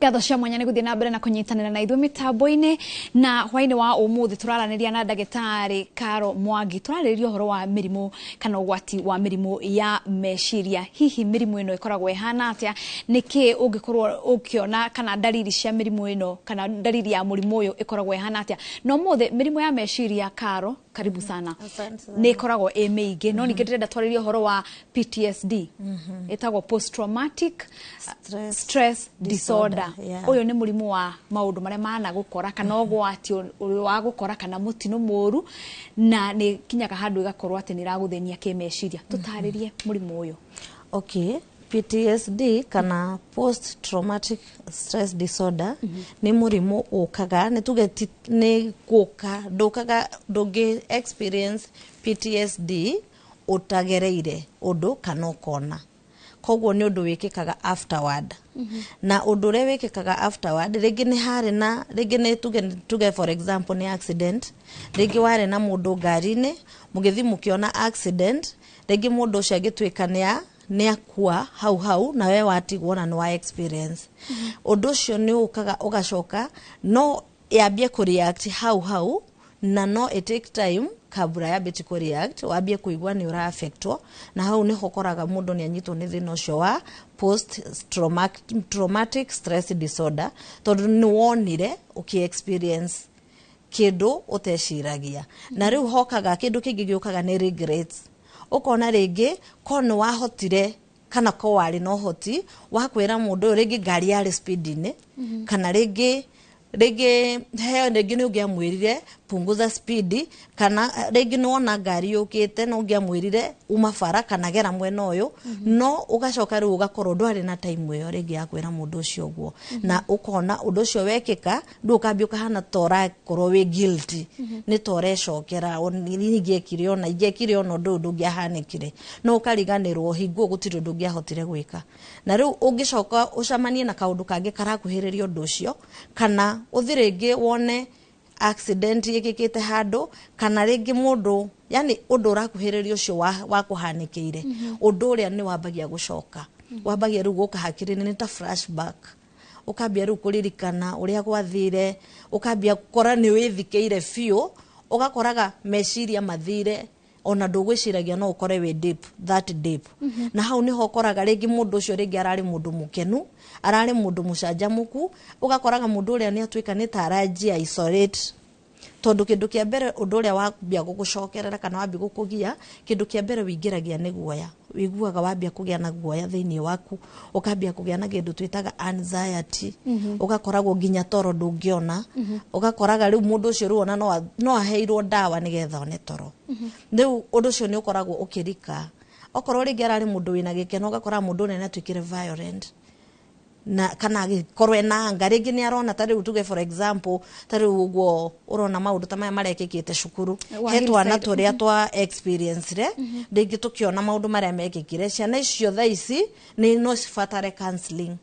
Ngatho cia mwanya nĩ gũthiĩ na mbere na kũnyitanĩra na ithuĩ mĩtambo-inĩ. Na hwaĩ-inĩ wa ũmũthĩ tũraranĩria na ndagĩtarĩ Caro Mwangi. Tũrarĩrĩria ũhoro wa mĩrimũ kana ũgwati wa mĩrimũ ya meciria. Hihi mĩrimũ ĩno ĩkoragwo ĩhana atĩa? Nĩkĩ ũngĩkorwo ũkĩona kana ndariri cia mĩrimũ ĩno kana ndariri ya mũrimũ ũyũ ĩkoragwo ĩhana atĩa? Na ũmũthĩ mĩrimũ ya meciria, Caro, karibu sana. Asante sana. Nĩ ĩkoragwo ĩ mĩingĩ, no ningĩ ndĩrenda twarĩrie ũhoro wa PTSD, ĩtagwo post traumatic stress stress disorder. Disorder, yeah. Ũyũ nĩ mũrimũ wa maũndũ marĩa managũkora kana ũgwati ũrĩ wa gũkora kana mũtino mũru, na nĩ kinyaga handũ ĩgakorwo atĩ nĩ ĩragũthĩnia kĩmeciria. Tũtarĩrie mũrimũ ũyũ. Okay, PTSD kana post traumatic stress disorder nĩ mũrimũ ũkaga, nĩ tuge nĩ gũka ndũkaga, ndũngĩ experience PTSD ũtagereire ũndũ kana ũkona. Koguo nĩ ũndũ wĩkĩkaga afterward, na ũndũ ũrĩa wĩkĩkaga afterward, rĩngĩ nĩ harĩ na rĩngĩ nĩ tuge for example nĩ accident, rĩngĩ warĩ na mũndũ ngari-inĩ, mũgĩthiĩ mũkĩona accident, rĩngĩ mũndũ ũcio agĩtuĩka nĩ akua hau hau, na we watigwo na nĩ wa experience ũndũ ũcio. Nĩ ũkaga ũgacoka, no yambie kũ react hau hau, na no it take time kabura yambĩtie kũ react, wambie kũigua nĩ ũra affectwo. Na hau nĩho ũkoraga mũndũ nĩ anyitwo nĩ thĩna ũcio wa post traumatic stress disorder, tondũ nĩ wonire ũkĩ experience kĩndũ ũteciragia. Na rĩu hokaga kĩndũ kĩngĩ gĩũkaga nĩ regrets. Ũkona rĩngĩ ko nĩ wahotire kana ko warĩ na ũhoti wa kwĩra mũndũ ũyũ, rĩngĩ ngari yarĩ speed-inĩ, kana rĩngĩ he rĩngĩ nĩ ũngĩamwĩrire punguza speed, kana rĩngĩ nĩ wona ngari yũkĩte na ũngĩamwĩrire uma bara kana gera mwena ũyũ. No ũgacoka rĩu ũgakorwo ndwarĩ na time ĩyo rĩngĩ ya kwĩra mũndũ ũcio ũguo, na ũkona ũndũ ũcio wekĩka, rĩu ũkambia ũkahana ta ũrakorwo wĩ guilty, nĩ ta ũrecokera, ingĩekire ona ingĩekire ona ũndũ ũyũ ndũngĩahanĩkire. No ũkariganĩrwo hingo gũtirĩ ũndũ ũngĩahotire gwĩka. Na rĩu ũngĩcoka ũcemanie na kaũndũ kangĩ karakuhĩrĩria ũndũ ũcio, kana ũthi rĩngĩ wone accident ĩkĩkĩte handũ, kana rĩngĩ mũndũ, yani ũndũ ũrakuhĩrĩria ũcio wa kũhanĩkĩire, ũndũ ũrĩa nĩ wambagia gũcoka, wambagia rĩu gũka hakiri-inĩ, nĩ ta flashback. Ũkambia rĩu kũririkana ũrĩa gwathire, ũkambia gũkora nĩ wĩthikĩire biũ, ũgakoraga meciria mathire, ona ndũgwĩciragia no ũkore wĩ deep, that deep. Na hau niho ũkoraga rĩngĩ mũndũ ũcio rĩngĩ ararĩ mũndũ mũkenu, ararĩ mũndũ mũcanjamũku, ũgakoraga mũndũ ũrĩa nĩ atuĩka nĩ ta aranjia isolate, tondũ kĩndũ kĩa mbere, ũndũ ũrĩa wambia gũgũcokerera kana wambia gũkũgia, kĩndũ kĩa mbere wĩingĩragia nĩ guoya. Wĩiguaga wambia kũgĩa na guoya thĩinĩ waku, ũkambia kũgĩa na kĩndũ twĩtaga anxiety, ũgakoragwo nginya toro ndũngĩona. Ũgakoraga rĩu mũndũ ũcio rĩu ona no aheirwo ndawa nĩgetha one toro. Rĩu ũndũ ũcio nĩ ũkoragwo ũkĩrika. Okorwo rĩngĩ ararĩ mũndũ wĩna gĩkeno, ũgakora mũndũ ũrĩa nĩ atuĩkire violent na kana agĩkorwo ena anga. Rĩngĩ nĩ arona ta rĩu, tuge for example, ta rĩu ũguo ũrona maũndũ ta maya marekĩkĩte cukuru wa he twana Hillside. Tũrĩa twa experience re rĩngĩ tũkĩona maũndũ marĩa mekĩkire, ciana icio thaa ici nĩ no cibatare counseling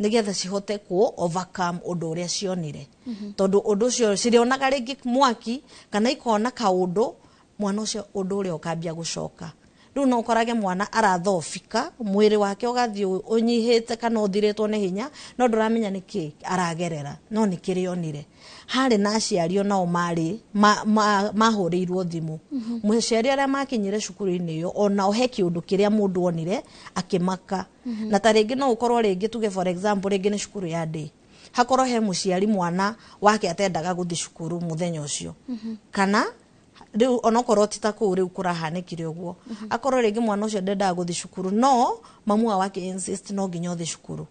nĩgetha cihote ku overcome ũndũ ũrĩa cionire, tondũ ũndũ ũcio cirĩonaga rĩngĩ mwaki kana ikona kaũndũ mwana ũcio, ũndũ ũrĩa ũkambia gũcoka. Rĩu no ũkorage mwana arathobika, mwĩrĩ wake ũgathiĩ ũnyihĩte kana ũthirĩtwo nĩ hinya, no ndũramenya nĩ kĩ aragerera, no nĩ kĩrĩa onire. Harĩ na aciari onao marĩ mahũrĩirwo thimũ, mũciari arĩa makinyire cukuru-inĩ ĩyo, onao he kĩũndũ kĩrĩa mũndũ onire akĩmaka. Na ta rĩngĩ no ũkorwo rĩngĩ, tuge for example, rĩngĩ nĩ cukuru ya day, hakorwo he mũciari mwana wake atendaga gũthiĩ cukuru mũthenya ũcio, kana rĩu onokorwo ti ta kũu rĩu kũrahanĩkire ũguo, akorwo rĩngĩ mwana ũcio ndendaga gũthiĩ cukuru, no mamu wao akĩ insist no nginya ũthiĩ cukuru,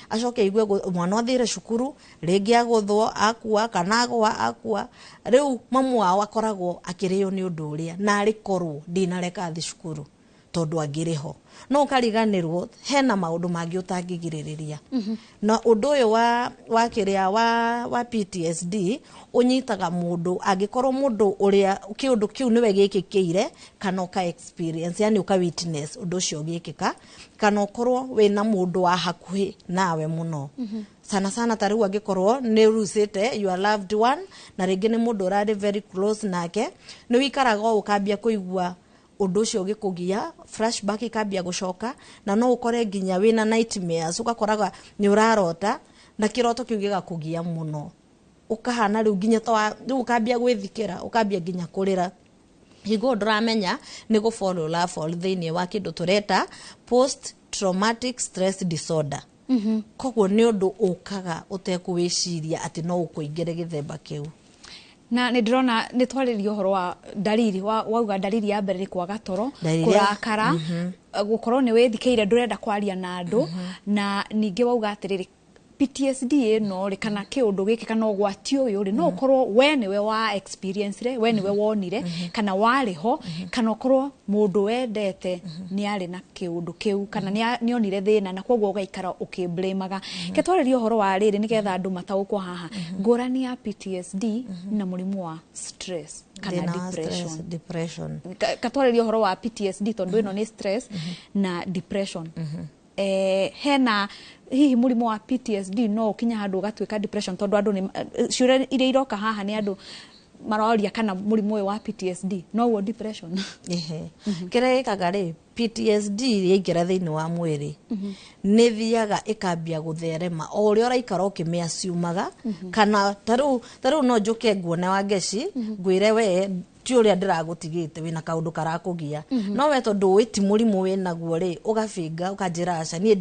acoke aigue mwana athire cukuru rĩngĩ agũthwo akua kana agwa akua. Rĩu mamu wao akoragwo akĩrĩo nĩ ũndũ ũrĩa, na arĩ korwo ndinareka athiĩ cukuru tondũ angĩrĩ ho. No ũkariganĩrwo hena maũndũ mangĩ ũtangĩgirĩrĩria. Na ũndũ ũyũ wa kĩrĩa wa PTSD ũnyitaga mũndũ angĩkorwo mũndũ ũrĩa kĩũndũ kĩu nĩwe gĩkĩkĩire, kana ũka experience, yani ũka witness ũndũ ũcio ũgĩkĩka, kana ũkorwo wĩna mũndũ wa hakuhĩ nawe mũno sana sana. Ta rĩu angĩkorwo nĩ ũrucĩte your loved one, na rĩngĩ nĩ mũndũ ũrarĩ very close nake, nĩ wĩikaraga o ũkambia kũigua ũndũ ũcio ũgĩkũgia, flashback ikambia gũcoka, na no ũkore nginya wĩna nightmares, ũgakoraga nĩ ũrarota. Na kĩroto kĩu gĩgakũgia mũno, ũkahana rĩu nginya ta rĩu ũkambia gwĩthikĩra, ũkambia nginya kũrĩra hingo ndũramenya nĩ gũ fall ũra fall thĩinĩ wa kĩndũ tũreta post traumatic stress disorder. Koguo nĩ ũndũ ũkaga ũtekũwĩciria atĩ no ũkũingĩre gĩthemba kĩu. Na nä ndĩrona nä twarĩria ũhoro wa ndariri, wauga ndariri ya mbere nĩ kwaga toro, Ndariri kũrakara, gũkorwo nĩ wĩthikĩire, ndũrenda kwaria na andũ. Na ningĩ wauga atĩrĩrĩ, PTSD ĩno rĩ, kana kĩũndũ gĩkĩ kana ũgwati ũyũ rĩ, no ũkorwo we nĩwe wa experience rĩ, we nĩwe wonire kana warĩ ho, kana ũkorwo mũndũ wendete nĩ arĩ na kĩũndũ kĩu kana nĩ onire thĩna, na koguo ũgaikara ũkĩblamaga. Ke twarĩrie ũhoro wa rĩrĩ nĩgetha andũ mataũkwo haha, ngũrani ya PTSD na mũrimũ wa stress kana Thĩna wa depression. Stress, depression. Katwarĩrie ũhoro wa PTSD tondũ ĩno nĩ stress na depression. Hena hihi mũrimũ wa PTSD no ũkinya handũ ũgatuĩka depression? Tondũ andũ nĩ ciũria iria iroka haha nĩ andũ maroria kana mũrimũ ũyũ wa PTSD noguo depression. Ehe. Kĩrĩa gĩkaga rĩ, PTSD yaingĩra thĩinĩ wa mwĩrĩ nĩ thiaga ĩkambia gũtherema o ũrĩa ũraikara ũkĩmĩaciumaga. Kana ta rĩu no njũke nguone Wangeci, ngwĩre we ti ũrĩa ndĩragũtigĩte wĩna kaũndũ karakũgia, no we tondũ ũĩ ti mũrimũ wĩnaguo rĩ, ũgabinga ũkanjĩra aca, niĩ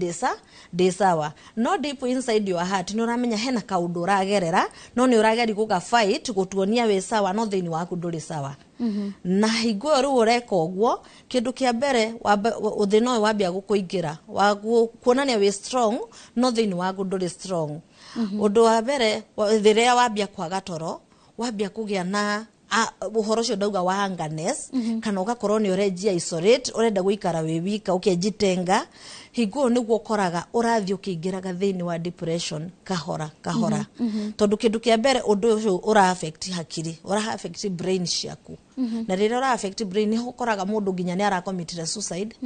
ndĩ sawa. No deep inside your heart nĩ ũramenya hena kaũndũ ũragerera, no nĩ ũrageria gũga fight gũtuonia wĩ sawa, no thĩinĩ waku ndũrĩ sawa. Na hingo ĩyo rĩu ũreka ũguo, kĩndũ kĩa mbere thĩna ũyũ wambia gũkũingĩra wa kuonania wĩ strong, no thĩinĩ waku ndũrĩ strong. Ũndũ wa mbere, rĩrĩa wambia kwaga toro, wambia kũgĩa na ũhoro ũcio ndauga wa hangerness, kana ũgakorwo nĩ ũrenjia isolate, ũrenda gũikara wĩ wika, ũkenjitenga. Hingo ĩyo nĩguo ũkoraga ũrathiĩ ũkĩingĩraga thĩinĩ wa depression kahora kahora, tondũ kĩndũ kĩa mbere ũndũ ũcio ũra affect hakiri, ũra affect brain ciaku. Na rĩrĩa ũra affect brain, nĩho ũkoraga mũndũ nginya nĩ arakomitire suicide,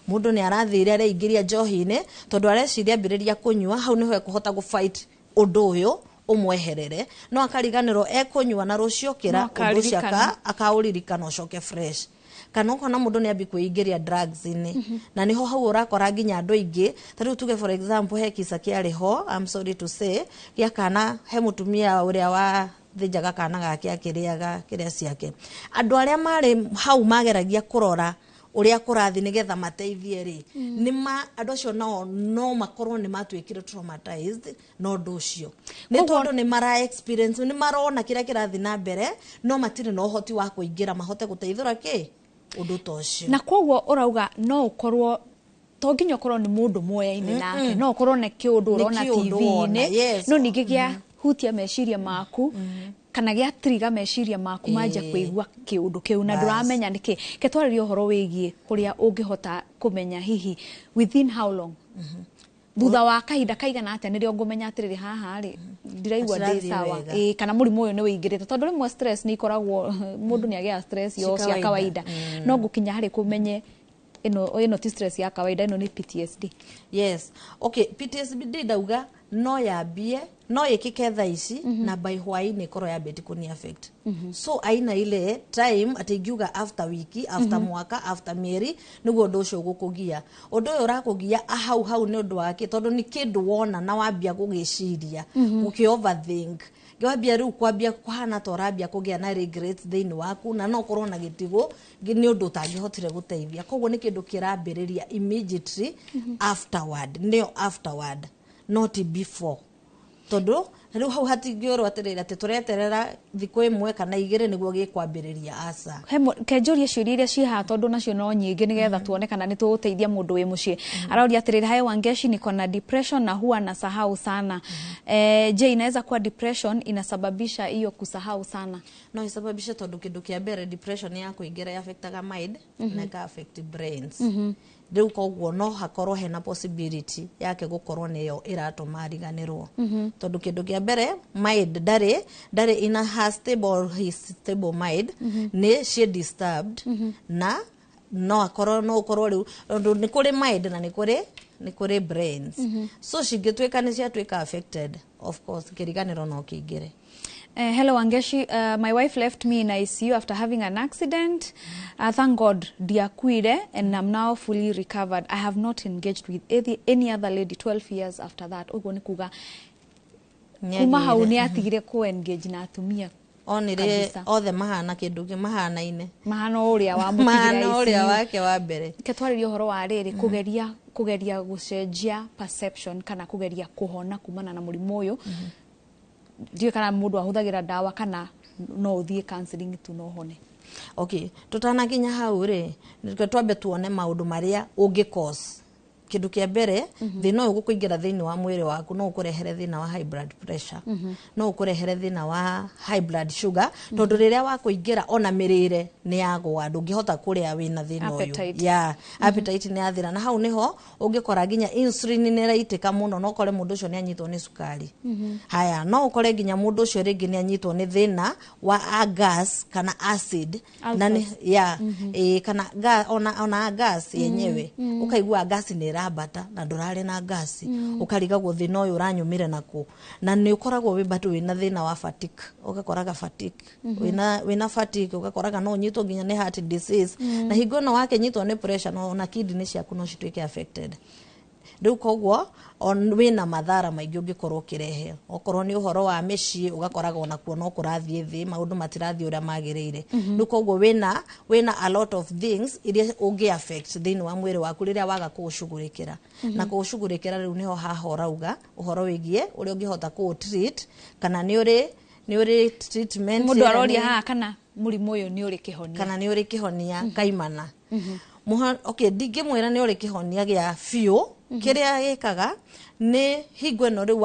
mũndũ nĩ arathire areingĩria njohi-inĩ tondũ areciria ambĩrĩria kũnyua hau nĩho ekũhota gũ fight ũndũ ũyũ ũmweherere, no akariganĩrwo ekũnyua na rũciũ kĩra No ũndũ ũcio akaririkana. Akaũririkana ũcoke fresh. Kana ũkona mũndũ nĩ ambi kwĩingĩria drugs-inĩ, na nĩho hau ũrakora nginya andũ aingĩ. Ta rĩu tuge for example he kisa kĩarĩ ho, I'm sorry to say, gĩa kana he mũtumia ũrĩa wa thĩnjaga kana gake akĩrĩaga kĩrĩa ciake. Andũ arĩa marĩ hau mageragia kũrora ũrĩa kũrathiĩ nĩgetha mateithie rĩ, nĩ ma andũ acio nao no makorwo nĩ matuĩkire traumatized na ũndũ ũcio, nĩ tondũ nĩ mara experience, nĩ marona kĩrĩa kĩrathiĩ na mbere, no matirĩ na ũhoti wa kũingĩra mahote gũteithũra kĩ ũndũ ta ũcio. Na koguo ũrauga no ũkorwo to nginya ũkorwo nĩ mũndũ moyaine nake, no ũkorwo nĩ kĩũndũ Nĩ ũrona kĩũndũ wona, TV-inĩ, no ningĩ gĩa hutia meciria maku kana gĩa trigger meciria maku manjia kũigua kĩũndũ kĩu na Bas. ndũramenya nĩkĩ. Ke twarĩrie ũhoro wĩgiĩ kũrĩa ũngĩhota kũmenya hihi within how long, thutha wa kahinda kaigana atĩa nĩrĩo ngũmenya atĩrĩrĩ, haha rĩ ndiraigua ndĩ Hatirathiĩ sawa, wega. ĩĩ, kana mũrimũ ũyũ nĩ wĩingĩrĩte. Tondũ rĩmwe stress nĩ ikoragwo, mũndũ nĩ agĩaga stress yo Cia cia kawaida. kawaida, no ngũkinya harĩ kũmenye ĩno ti stress ya kawaida, ĩno nĩ PTSD. Yes, okay. PTSD ndauga no yambie, no ĩkĩke thaa ici, na by hwaĩ-inĩ ĩkorwo yambĩtie kũni affect. So aina ile time atĩ ingiuga after wiki, after mwaka, after mĩeri nĩguo ũndũ ũcio ũgũkũgia. Ũndũ ũyũ ũrakũgia hau hau nĩ ũndũ wa kĩ? Tondũ nĩ kĩndũ wona na wambia gũgĩciria, gũkĩ overthink, wambia rĩu kwambia kũhana ta ũrambia kũgĩa na regrets thĩinĩ waku, na no ũkorwo na gĩtigo nĩ ũndũ ũtangĩhotire gũteithia. Koguo nĩ kĩndũ kĩrambĩrĩria immediately afterward, nĩyo afterward, not before, tondũ rĩu hau hatingĩũrwo atĩrĩrĩ atĩ tũreterera thikũ ĩmwe kana igĩrĩ nĩguo gĩkwambĩrĩria, aca. Kenjũrie ciũria iria ciĩ haha tondũ nacio no nyingĩ nĩgetha tuone kana nĩ tũgũteithia mũndũ wĩ mũciĩ. Arauria atĩrĩrĩ, "Hi Wangeshi, niko na depression na huwa nasahau sana. Je, inaweza kuwa depression inasababisha hiyo kusahau sana?" No isababishe, tondũ kĩndũ kĩa mbere depression ya kũingĩra affectaga mind na ĩka affect brains. Rĩu koguo no hakorwo hena possibility yake gũkorwo nĩyo ĩratũma ariganĩrwo, tondũ kĩndũ kĩa mbere mind ndarĩ in a her stable, his stable mind nĩ ciĩ disturbed, na no akorwo no ũkorwo rĩu tondũ nĩ kũrĩ mind na nĩ kũrĩ brains, so cingĩtuĩka nĩ ciatuĩka affected, of course kĩriganĩro no kĩingĩre. Hello Wangeshi, my wife left me in ICU after having an accident. Thank God ndiakuire and I'm now fully recovered. I have not engaged with any other lady 12 years after that." Ũguo nĩ kuga Kuma hau nĩ atigire kũ engage na atumia. Onire Kabisa. Othe mahana kĩndũ kĩ mahanaine. Mahana o ũrĩa wamũtigire. Mahana ũrĩa ICU. Wake wa mbere. Reke twarĩrie ũhoro wa rĩrĩ, kũgeria gũcenjia perception kana kũgeria kũhona kumana na mũrimũ ũyũ. Ndiũĩ kana mũndũ ahũthagĩra ndawa kana no ũthiĩ counseling tu no ũhone. Okay, tutanakinya hau rĩ, reke twambe tuone maũndũ marĩa ũngĩ cause. Kĩndũ kĩa mbere, thĩna ũyũ gũkũingĩra thĩinĩ wa mwĩrĩ waku no ũkũrehere thĩna wa high blood pressure, no ũkũrehere thĩna wa high blood sugar, tondũ rĩrĩa wakũingĩra ona mĩrĩre nĩ yagũa, ndũngĩhota kũrĩa wĩna thĩna ũyũ. Appetite. Ya, appetite nĩ yathira, na hau nĩho ũngĩkora nginya insulin nĩ ĩraitĩka mũno, no ũkore mũndũ ũcio nĩ anyitwo nĩ cukari. Haya, no ũkore nginya mũndũ ũcio rĩngĩ nĩ anyitwo nĩ thĩna wa a gas kana acid na nĩ ya kana ona gas yenyewe, ũkaigua gas nĩ ĩrambata na ndũrarĩ na gas, ũkarigagwo thĩna ũyũ ũranyumire nakũ. Na nĩ ũkoragwo wĩ bado wĩna thĩna wa fatigue, ũgakoraga fatigue, wĩna fatigue, ũgakoraga no ũnyitwo nginya nĩ heart disease. Na hingo ĩno wakĩnyitwo nĩ pressure, no ona kidney ciaku no cituĩke affected. Rĩu koguo wĩna mathara maingĩ ũngĩkorwo ũkĩrehe. Okorwo nĩ ũhoro wa mĩciĩ, ũgakoraga onakuo no kũrathiĩ thĩ, maũndũ matirathiĩ ũrĩa magĩrĩire. Rĩu koguo wĩna a lot of things iria ũngĩ affect thĩinĩ wa mwĩrĩ waku rĩrĩa waga kũũcugurĩkĩra. Na kũũcugurĩkĩra rĩu nĩho haha ũrauga ũhoro wĩgiĩ ũrĩa ũngĩhota kũũ treat, kana nĩ ũrĩ treatment Mũndũ ĩrĩa aroria haha kana mũrimũ ũyũ nĩ ũrĩ kĩhonia. Kana nĩ ũrĩ kĩhonia kaimana. Okay, ndingĩmwĩra nĩ ũrĩ kĩhonia gĩa biũ. Kĩrĩa gĩkaga nĩ hingo ĩno rĩu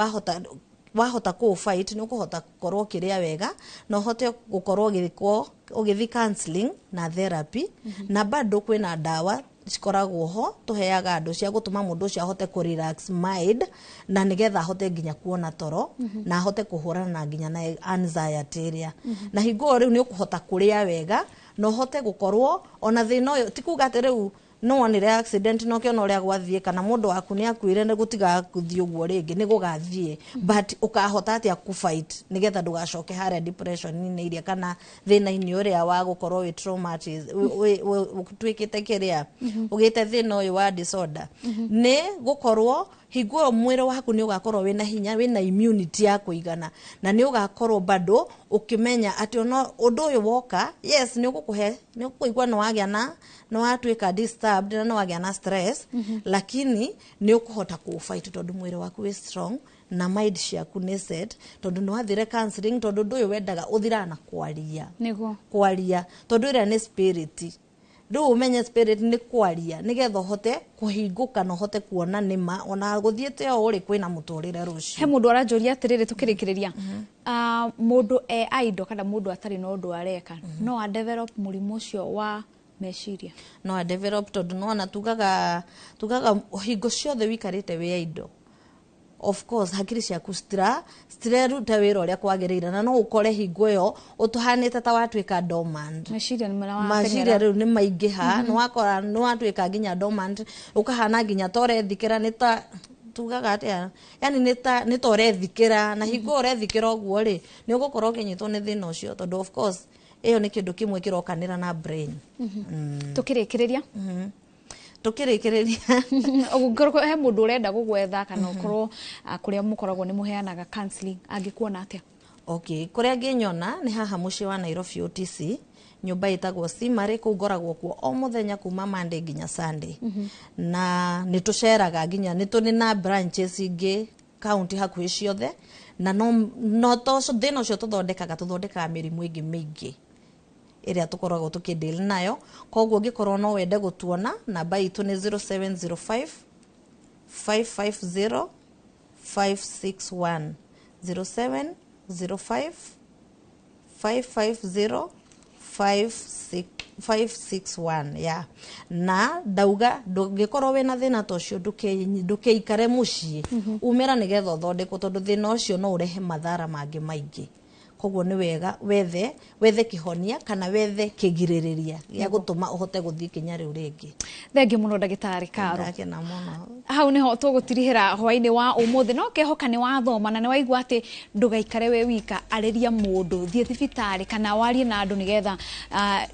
wahota kũ fight, nĩ ũkũhota gũkorwo ũkĩrĩa wega na ũhote gũkorwo ũgĩkwo ũgĩthiĩ counseling na therapy. Na bado kwĩna ndawa cikoragwo ho tũheaga andũ cia gũtũma mũndũ ũcio ahote kũ relax mind, na nĩgetha ahote nginya kuona toro na ahote kũhũrana na nginya na anxiety ĩrĩa. Na hingo ĩyo rĩu nĩ ũkũhota kũrĩa wega na ũhote gũkorwo ona thĩna ũyũ ti kuga atĩ rĩu no wonire accident na ũkĩona ũrĩa gwathiĩ kana mũndũ waku nĩ akuire nĩ gũtigathiĩ ũguo rĩngĩ, nĩ gũgathiĩ, but ũkahota atĩa kũ fight nĩgetha ndũgacoke harĩa depression-inĩ iria kana thĩna-inĩ ũrĩa wa gũkorwo wĩ traumatized, ũtuĩkĩte kĩrĩa ũgĩte thĩna ũyũ wa disorder. Nĩ gũkorwo hingo ĩyo mwĩrĩ waku nĩ ũgakorwo wĩna hinya, wĩna immunity ya kũigana, na nĩ ũgakorwo bado ũkĩmenya atĩ ona ũndũ ũyũ woka, yes, nĩ ũgũkũhe nĩ ũkũigua nĩ wagĩa na nĩ watuĩka disturbed na nĩ wagĩa na stress, lakini nĩ ũkũhota kũũ-fight tondũ mwĩrĩ waku wĩ strong na mind ciaku nĩ set, tondũ nĩ wathire counseling, tondũ ũndũ ũyũ wendaga ũthiraga na kwaria. Kwaria, tondũ ĩrĩa nĩ spirit. Rĩu ũmenye spirit nĩ kwaria nĩgetha ũhote kũhingũka na ũhote kuona nĩma ona gũthiĩte o ũrĩ kwĩna mũtũrĩre He rũciũ. Mũndũ aranjũria atĩrĩrĩ, tũkĩrĩkĩrĩria, mũndũ e idle kana mũndũ atarĩ na ũndũ areka no a develop mũrimũ ũcio wa meciria? No a develop, tondũ nona tugaga hingo ciothe wikarĩte wĩ idle, of course hakiri ciaku citireruta wĩra ũrĩa kwagĩrĩire, na no ũkore hingo ĩyo ũtũhanĩte ta watuĩka dormant. Meciria nĩ marĩa. Maciria rĩu nĩ maingĩha, nĩ wakora nĩ watuĩka nginya dormant, ũkahana nginya ta ũrethikĩra, nĩ ta tugaga atĩa, yani nĩ ta ũrethikĩra. Na hingo ĩyo ũrethikĩra ũguo rĩ, nĩ ũgũkorwo ũkĩnyitwo nĩ thĩna ũcio, tondũ of course ĩyo nĩ kĩndũ kĩmwe kĩrokanĩra na brain. Tũkĩrĩkĩrĩria. Tũkĩrĩkĩrĩria. Ũngĩkorwo he mũndũ ũrenda gũgwetha kana ũkorwo kũrĩa mũkoragwo nĩ mũheanaga counseling, angĩkuona atĩa? Okay, kũrĩa ngĩnyona nĩ haha mũciĩ wa Nairobi, OTC, nyũmba ĩtagwo Simari. Kũu ngoragwo kuo o mũthenya kuma Monday nginya Sunday. Na nĩ tũceraga nginya nĩ tũrĩ na branches ingĩ kaunti hakuhĩ ciothe. Na no to thĩna ũcio tũthondekaga mĩrimũ ĩngĩ mĩingĩ ĩrĩa tũkoragwo tũkĩdeal nayo. Koguo ũngĩkorwo no wende gũtuona, namba itũ nĩ 0705 550 561, 0705 550 561 ya. Na ndauga ndũngĩkorwo wĩna thĩna ta ũcio, ndũkĩikare mũciĩ, umĩra nĩgetha ũthondekwo, tondũ thĩna ũcio no ũrehe mathara mangĩ maingĩ. Koguo nĩ wega wethe kĩhonia kana wethe kĩgirĩrĩria gĩa gũtũma ũhote gũthiĩ kinya rĩu rĩngĩ. Thengiũ mũno, ndagĩtarĩ Karo. Ndakena mũno. Hau niho tũgũtirihĩra hwaĩ-inĩ wa ũmũthĩ. No kehoka nĩ wathoma na nĩ waigua atĩ ndũgaikare wĩ wika, arĩria mũndũ, thiĩ thibitarĩ kana warie na andũ nĩgetha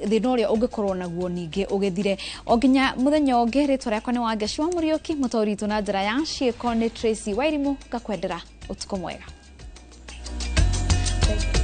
thĩna ũrĩa ũngĩkorwo naguo ningĩ ũgĩthire. O nginya mũthenya ũngĩ, rĩtwa rĩakwa nĩ Wangeci wa Mũriũki, mũtũri witũ na njĩra ya ciĩko nĩ Tracy Wairimũ. Ngakwendera ũtukũ mwega. Thank you.